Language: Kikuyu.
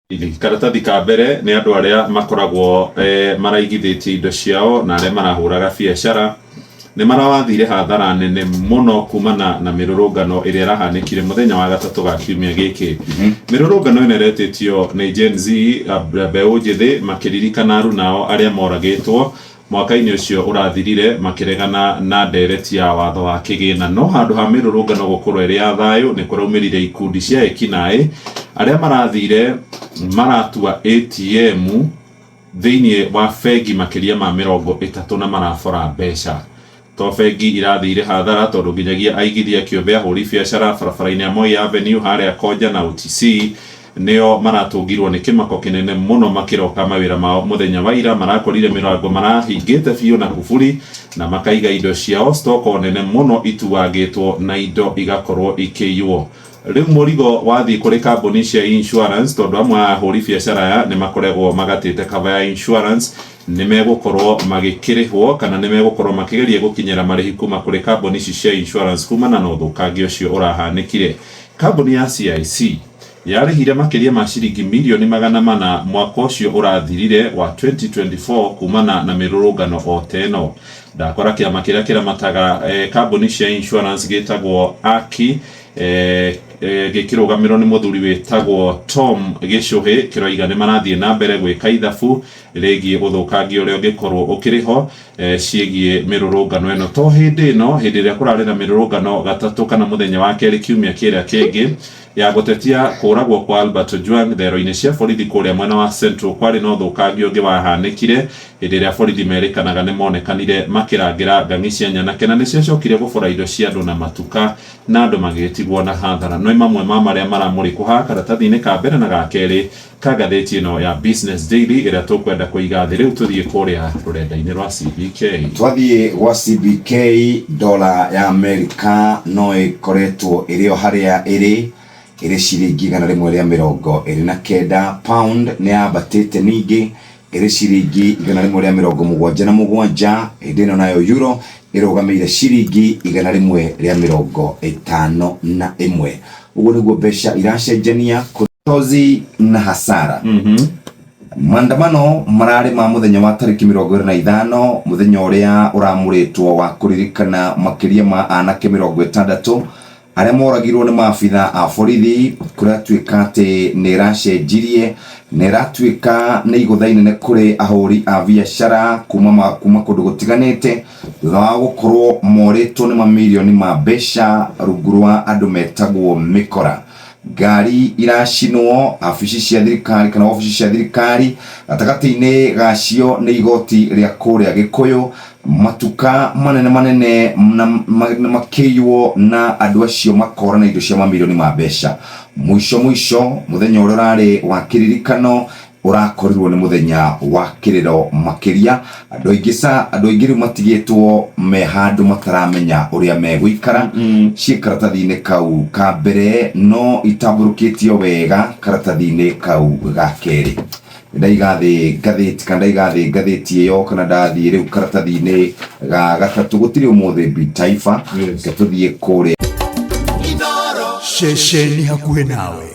Karatathi ka mbere nĩ andũ arĩa makoragwo maraigithĩtie indo ciao na arĩa marahũraga biacara nĩ marawathire hathara nene mũno kumana na mĩrũrũngano ĩrĩa ĩrahanĩkire mũthenya wa gatatũ ga kiumia gĩkĩ. Mĩrũrũngano ĩno ĩretĩtio nĩ Gen Z, mbeũ njĩthĩ, makĩririkana arunao arĩa moragĩtwo Mwaka-inĩ ũcio ũrathirire makĩregana na ndereti ya watho wa kĩgĩna. No handũ ha mĩrũrũngano gũkorwo ĩrĩ ya thayũ, nĩ kũraumĩrire ikundi cia ekinaĩ arĩa marathire maratua ATM thĩinĩ wa bengi makĩria ma 30 na marabora mbeca. To bengi irathire hathara tondũ nginyagia aigithia kĩũmbe ahũri biacara barabara-inĩ ya Moi Avenue harĩa Konja na OTC nĩo maratũngirwo nĩ kĩmako kĩnene mũno makĩroka mawĩra mao mũthenya wa ira. Marakorire mĩrango marahingĩte biũ na kuburi na makaiga indo ciao stoko nene mũno ituangĩtwo na indo igakorwo ikĩiywo. Rĩu mũrigo wathiĩ kũrĩ kambuni cia insurance tondũ amwe a ahũri biacara aya nĩ makoragwo magatĩte cover ya insurance nĩ megũkorwo magĩkĩrĩhwo kana nĩ megũkorwo makĩgeria gũkinyĩra marĩhi kuma kũrĩ kambuni ici cia insurance kumana na ũthũkangia ũcio ũrahanĩkire. Kambuni ya CIC yarĩhire makĩria ma ciringi mirioni 400 mwaka ũcio ũrathirire wa 2024 kumana na mĩrũrũngano o ta ĩno. Ndakora kĩama kĩrĩa kĩramataga kambuni cia insurance gĩtagwo AKI gĩkĩrũgamĩrĩrwo nĩ mũthuri wĩtagwo Tom Gĩcũhĩ kĩroiga nĩ marathiĩ na mbere gwĩka ithabu rĩgiĩ ũthũkangia ũrĩa ũngĩkorwo ũkĩrĩ ho ciĩgiĩ mĩrũrũngano ĩno. To hĩndĩ ĩno, hĩndĩ ĩrĩa kũrarĩ na mĩrũrũngano gatatũ kana mũthenya wa kerĩ kiumia kĩrĩa kĩngĩ ya gũtetia kũragwo kwa Albert Ojwang thero-inĩ cia borithi kũrĩa mwena wa Central, kwarĩ na ũthũkangia ũngĩ wahanĩkire hĩndĩ ĩrĩa borithi merĩkanaga nĩ monekanire makĩrangĩra ng'ang'i cia nyanake na nĩ ciacokire gũbora indo cia andũ na matuka na andũ magĩtigwo na hathara. No mamwe ma marĩa maramũrĩkwo haha karatathi-inĩ ka mbere na ga kerĩ ka ngathĩti ĩno ya Business Daily ĩrĩa tũkwenda kũiga thĩ rĩu tũthiĩ kũrĩa rũrenda-inĩ rwa CBK. Twathiĩ gwa CBK, dola ya Amerika no ĩkoretwo ĩrĩ o harĩa ĩrĩ, ĩrĩ ciringi 129. Pound nĩ yambatĩte ningĩ ĩrĩ ciringi 177, hĩndĩ ĩno nayo euro ĩrũgamĩire ciringi 151. Ũguo nĩguo mbeca iracenjania. Tozi na hasara. Maandamano mararĩ ma mũthenya wa tarĩki 25, mũthenya ũrĩa ũramũrĩtwo wa kũririkana makĩria ma anake 60 arĩa moragirwo nĩ maabitha a borithi. Kũratuĩka atĩ nĩ ĩracenjirie na ĩratuĩka nĩ igũtha inene kũrĩ ahũri a biacara kuma kũndũ gũtiganĩte thutha wa gũkorwo morĩtwo nĩ mamirioni ma mbeca rungu rwa andũ metagwo mĩkora. Ngari iracinwo, abici cia thirikari kana wabici cia thirikari, gatagatĩ-inĩ gacio nĩ igoti rĩa kũrĩa Gĩkũyũ, matuka manene manene na makĩiywo na andũ acio makora na indo cia mamirioni ma mbeca. Mũico mũico mũthenya ũrĩa ũrarĩ wa kĩririkano ũrakorirwo nĩ mũthenya wa kĩrĩro makĩria. Andũ aingĩ ca andũ aingĩ rĩu matigĩtwo me handũ mataramenya ũrĩa megũikara. Ciĩ karatathi-inĩ kau ka mbere no itambũrũkĩtio wega karatathi-inĩ kau ga kerĩ. Ndaiga thĩ ngathĩti kana ndaiga thĩ ngathĩti ĩyo kana ndathiĩ rĩu karatathi-inĩ ga gatatũ, gũtirĩ ũmũthĩ Bi Taifa. Reke tũthiĩ kũrĩa Ceceni hakuhĩ nawe.